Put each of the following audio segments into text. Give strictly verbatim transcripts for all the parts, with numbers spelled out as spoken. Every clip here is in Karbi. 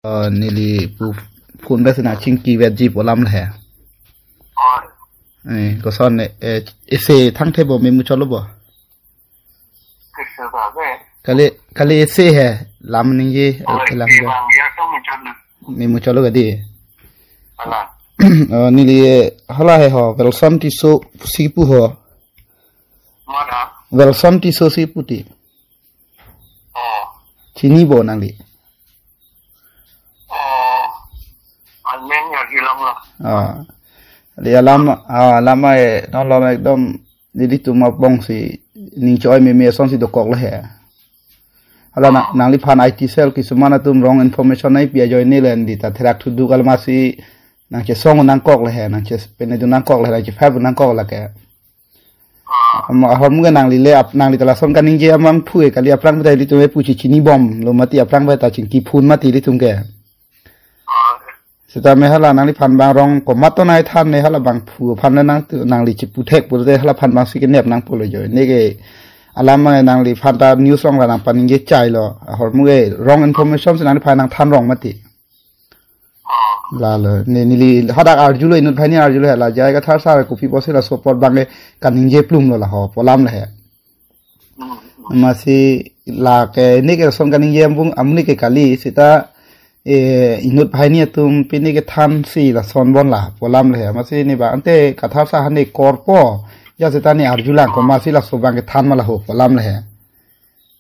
Oh, neli pu phone pen si nangchingki vetji pu alam le he. Oh. Eh, koson, eh, ese thangthe bo, me muchotlo bo. Kese ba be. Kali, kali ese he, lam ningje, oh, eh, lam ese je. Bang, ya to muchotlo. Me muchotlo kadi. Ala. Oh, neli, eh, hala he ho, Wilson Tisso si pu ho. Mana? Wilson Tisso si pu ti. Oh. Chini bo nangli. Oh. Anmen ya hilang lah. Ah. Dia lama, ah, lama eh, non lama ekdom, nelitum abong si, ning choi meme ason si dokok le he. Hala na, oh, nangliphan I T cell kisuman atum wrong information nangpi ajoine le neli ta therak thuduk alam si nangchesong nangkok le he, nangche pene dun nangkok le he, nangchefab nangkok lake. Ah. Ama ahormu ke nangli le ap-, nangli ta lason kaningje amang phu e kali, aphrang beta ilitum e puchi chinibomlo mati, aphrang beta chingki phun mati ilitum ke. Ah. Seta me hala nangliphan bang wrong komat to nangthan ne, hala bang phu aphan le nang tu, nangli chiputhek pulote halaphan bang si kenep nangpo lo jo. Ne ke alam ma nangliphan ta news wrong la nangpaningje chai lo. Ahormu ke wrong information si nangliphan nangthan wrong mati. Ah. Lalo, ne neli hadak arjulo, inut banghini arjulo, hala J I Kathar sir kopi pusi laso apot bang ke kaningje plumlo la ho, pu alam le he. Hmm, hmm. Amatsi lake ne ke lason kaningje ambung, amonit ke kali, seta, eh, inut banghini atum pini kethan si lason bon la, pu alam le he. Amatsi ne ba ante Kathar sir hane korpo, ya seta ne arjulang ko, amatsi laso bang kethan ma la ho, pu alam le he.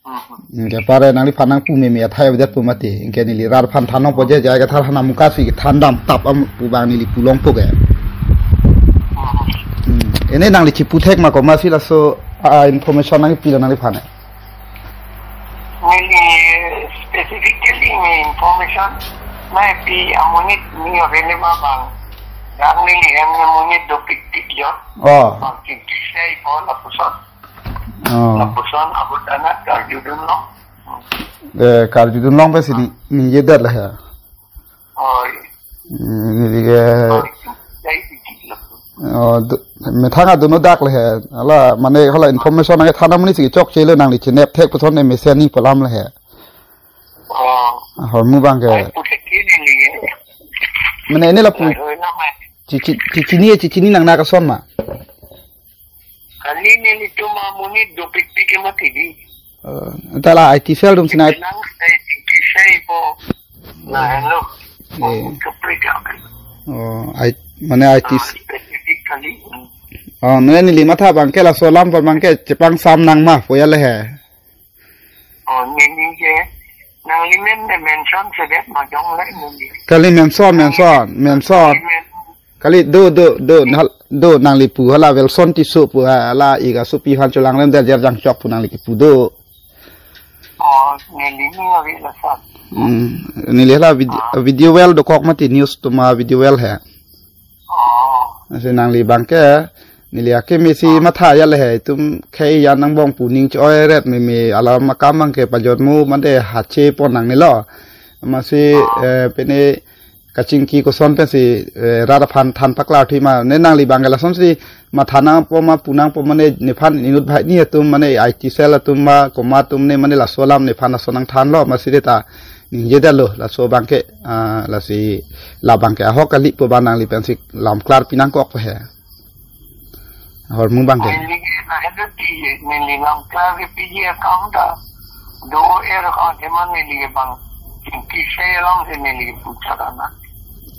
Mhm. Anke pare nangliphan nangpu meme athai avedet pu mati. Anke neli rat aphan than nangpo je, J I Kathar hana muka si than dam tap am pu bang neli pu longpo ke. Mhm. Hmm. Ene nangli chiputhek ma komatsi laso, ah, information nangpilo nangliphan e. Neli specifically ne information nangpi amonit ne available bang. Yang neli hem amonit dopikpik jo. Oh. Bang chingki sei po lapuson. Oh. Lapuson ahut anat karjudun long. Eh, karjudun long pen si ni, ningjedet la he. Oh, iya. Hmm, neli ke. Oh, iya. Dai dikit lah. Oh, du-, methang adun odak le he. Hala, mane hala information nangthan amonit si chokchelo, nangli chinep thek puson ne mesen ni pu alam le he. Oh. Ahormu bang ke. Ai, puthek ke neli ke. Mane ne lapu. Ai, hoi na mai. Chi, chi, chi, chini, chi, chini nang na kason ma. Kali nelitum amonit dopikpik ke mati di. Eh, anta la I T cell atum si nang. Nang sai chingki sei po. Nah, hello. Eh. Kaprek ya. Oh, I, mane I T. Ah, specific kali. Oh, mane neli matha bang ke laso alam aphan bang ke chepangsam nang ma pu ya le he. Oh, neli ke. Nangli men ne mention sedet ma jong le neli. Kali mention, mention, mention. Neli men- Kali do, do, do, nahal, do nangli pu hala Wilson Tisso pu hala ik asopi aphan cholang lem der jer jang chok pu nangli kipu do. Oh, neli ni avi lason. Hmm, neli hala vid-, ah, video well dokok mati, news atum avideo well he. Oh. Amatsi nangli bang ke, neli akeme si, ah, matha ya le he, itum khei ya nangbong pu ning choi ret meme alam akam bang ke pajot mu mande hache pon nangne lo. Amatsi, ah, eh, pene kachingki koson pen si, eh, rat aphan than paklar thuji ma, ne nangli bang ke lason si matha nangpo ma pu nangpo mane nephan inut banghini atum mane I T cell atum ma komat atum ne mane laso alam nephan laso nangthanlo amatsi de ta ningjedetlo laso bang ke, ah, lasi la bang ke ahok kali pu bang nangli pen si lam klarpi nangkok pu he. Ahormu bang ke. Neli ke na hadu ti, neli lam klarpi ji akam ta. Do er ka teman neli ke bang. Chingki sei alam si neli ke pucha kana.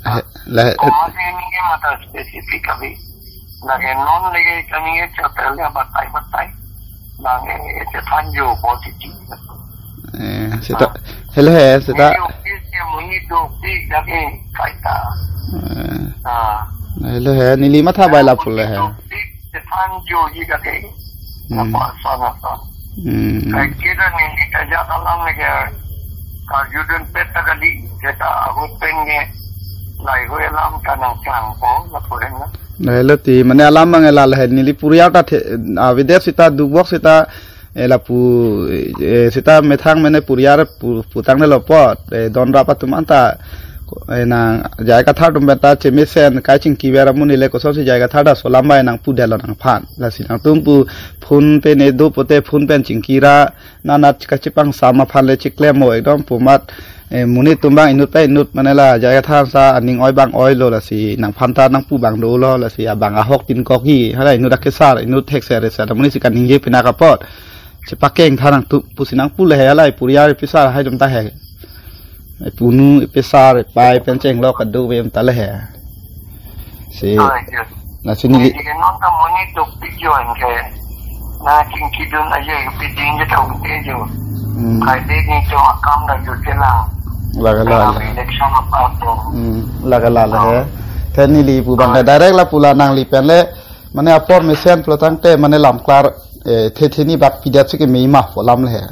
Eh, le, eh. Komat neli ke matha specific avi. Lake non lake kami ke chapel ya batai batai. Bang, eh, chethan jo positive. Eh, seta, ah, hello he, seta. Neli office ke monit dopik lake kaita. Eh. Ah. Hello he, neli matha bai lapu le he. Dopik chethan jo ji lake. Hmm. Apa sana sana. Hmm. Kai kira neli kerja dalam lagi. Karjudun pet ta kali, seta ahut pen ke. Lahei alam ta nangklangpo, lapu pen na. Lahelo ti, mane alam bang la le he, neli puriar ta the, avideo seta dukbok seta, eh, lapu, eh, seta methang mane puriar pu, putang ne lo apot, eh, don rap atum anta, eh, nang J I Kathar atum pen ta chemesen, kai chingki ver amonit le koson si J I Kathar ta laso alam bai nangpudetlo nangphan. Lasi nangtum pu phone pen ne do pote phone pen chingki ra, nanat kachepangsam aphan le chiklem mo ekdom pu amat, Eh, monit atum abang inut ta inut mane la jai than sa aning oi abang oilo, lasi nangphan ta nangpu abang dolo, lasi abang ahok tin kok hi hala inut akesar inut hek ser sa monit si kaningje pina kapot. Chepakeng tha nangtum pusi nangpu le he, hala ipuriar ipisar hai atum ta he. Ipunu ipisar ipai pen chenglok kadokave atum ta le he. Si. Oi, jo. Lasi neli. Neli ke non ta monit dopik jo anke. Na chingkidun aja ke piding je tau ke jo. Hmm. Kaide ni jo akam da jo chelang. Lake la. Election apa tu. Hmm. Lake la he. Te neli pu abang ke direct la pu la nangli pen le. Mane apor mesen pulo tangte mane lamklar, eh, the the ni bak pidat si ke mei ma pu alam le he.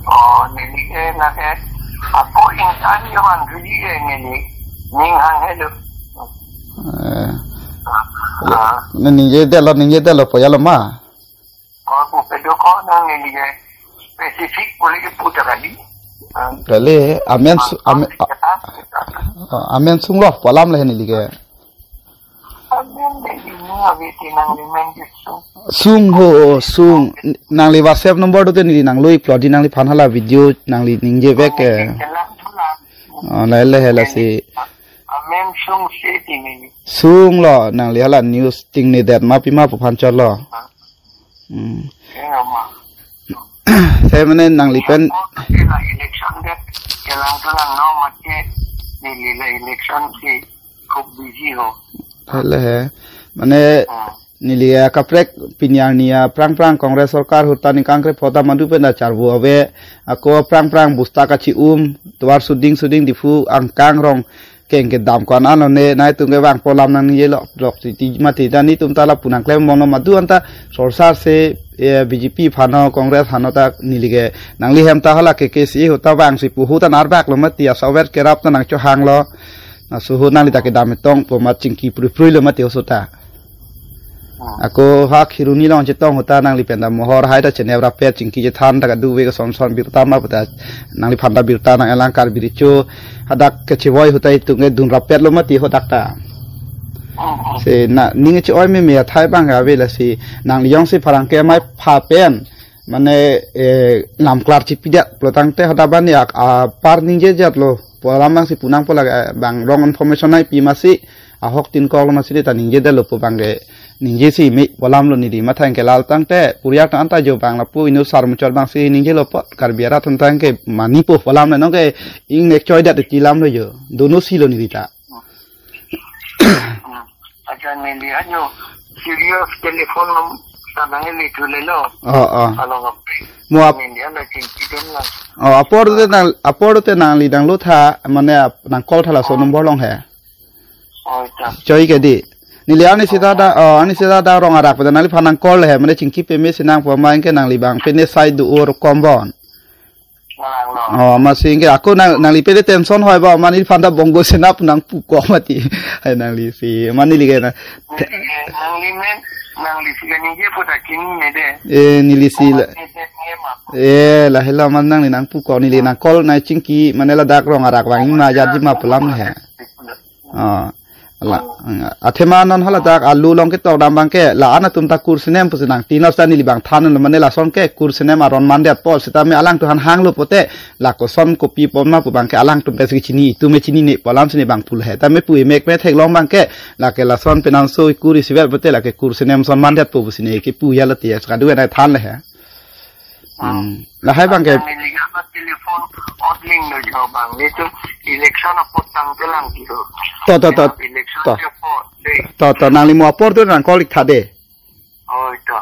Oh, neli ke na ke. Ako insan yo han rui ke neli. Ning hang he lo. Eh. Ah. Ne ningje detlo, ningje detlo pu ya lo ma. Oh, pu pedo ko nang neli ke. Specific pule ke puta kali. Ah. Kali, amen su-, amen, ah, ah, amen sunglo pu alam le he neli ke. Amen de ini ave ti nangli men ke sung. Sung ho, sung. Nangli WhatsApp number do te neli nanglo-ik plo di nangliphan hala video nangli ningje vek ke. Oh, chelang thulang. Oh, la le he lasi. Amen sung si ti neli. Sunglo nangli hala news ting ni det ma pi ma pu aphan chotlo. Ah. Hmm. Ke ama. Te mane nangli pen. Oh, kasi la election de. Chelang thulang no mati neli la election si. Khub busy ho. Hala he. Mane, hmm, neli akaprek pini arni aphrang phrang Congress sorkar ahut ta ningkan krepho ta madu pen ta charvo ave. Ako aphrang phrang bosta kachi-um, tovar suding suding Diphu angkang rong keng kedam ko-an anlo ne, nai tung ke vang pu alam nangningjelo, lok si ti mati ta netum ta lapu nangklem bomlo madu anta sorsar si, eh, B J P aphan ho, Congress aphan ho ta neli ke nangli hem ta hala ke ke si ahut ta vang si pu ahut ta narbak lo mati, asovet kerap ta nangchohanglo. Laso ahut nangli ta kedam etong pu ma chingki prui prui lo mati oso ta. Hmm. Ako ha Kheroni along chetong ahut ta nangli pen ta mohor hai ta chenep rapet chingki chethan ta kadokave koson son birta ma pu ta nangliphan ta birta nang-elang Karbi Recho hadak kechevoi ahut ta itum ke dun rapet lo mati hadak ta. Hmm. Si na ning che-oi meme athai abang ave lasi nangli jongsi pherangke amei aphan pen mane, eh, lamklar chipidet pulo tangte hadak bani ak-, apar ningje jatlo. Pu alam abang si pu nangpo lake, eh, bang wrong information nai pi masi, ahok tin kok lo masi ta ningje detlo pu abang ke, ningje si me pu alam lo neli matha ke lal tangte, puriar tang anta jo bang lapu inut sar muchot abang si ningjelo po, Karbi arat atum tang ke mani po pu alam le non ke ingnek choi det ti alam lo jo, dono si lo neli ta. Hmm. Acha neli anyo serious telephone nam sanang neli thule lo. Oh, oh. Along ape. Mo ap- Neli ana chingki dun la. Oh, apor te nang, apor te nangli nanglo tha, mane ap-, nang call tha laso number along he. Oh, ta. Choi ke di. Neli ani sita da, oh, ani sita da rong arak pada nangliphan nang call he, mane chingki peme si nangpo ma anke nangli bang pene sai do-or kombon. Ngalang no. Oh, masi anke ako nang, nangli pele tension hoi ba, mane neliphan ta Bongo Sena pu nangpu kok mati. Hai nangli si, mane neli ke na. Neli ke, nangli men, nangli si kaningje pu ta chinine de. Eh, neli si la. Neli si nge ma. Eh, la hela mane nangli nangpu kok neli nang call nang chingki, mane ladak rong arak vang ma jadi ma pu alam he. Ah, la, ah, athema non hala dak alu along ketok dam abang ke, la-an atum ta kur sinem pusi nang tinos ta neli bang than lo mane lason ke kur sinem aron mandetpo sitame alangtum han hanglo pote, la koson kopi pon ma pu abang ke alangtum pensi chini, itum me chinine pu alam si ne bang pu le he. Tame pu emek me theklong abang ke, lake lason penang so kur isivet pote lake kur sinem son mandetpo pusi ne kepu ya lati ya, kadokave nai than le he. Hmm. Lahai abang ke. Neli ke apa telephone odling lo jo bang. Itu election apot tang telang gitu. To, to, to. Election to. Apot de. To, to, nangli mo apor tu nang call-ik tha de. Oh, itu.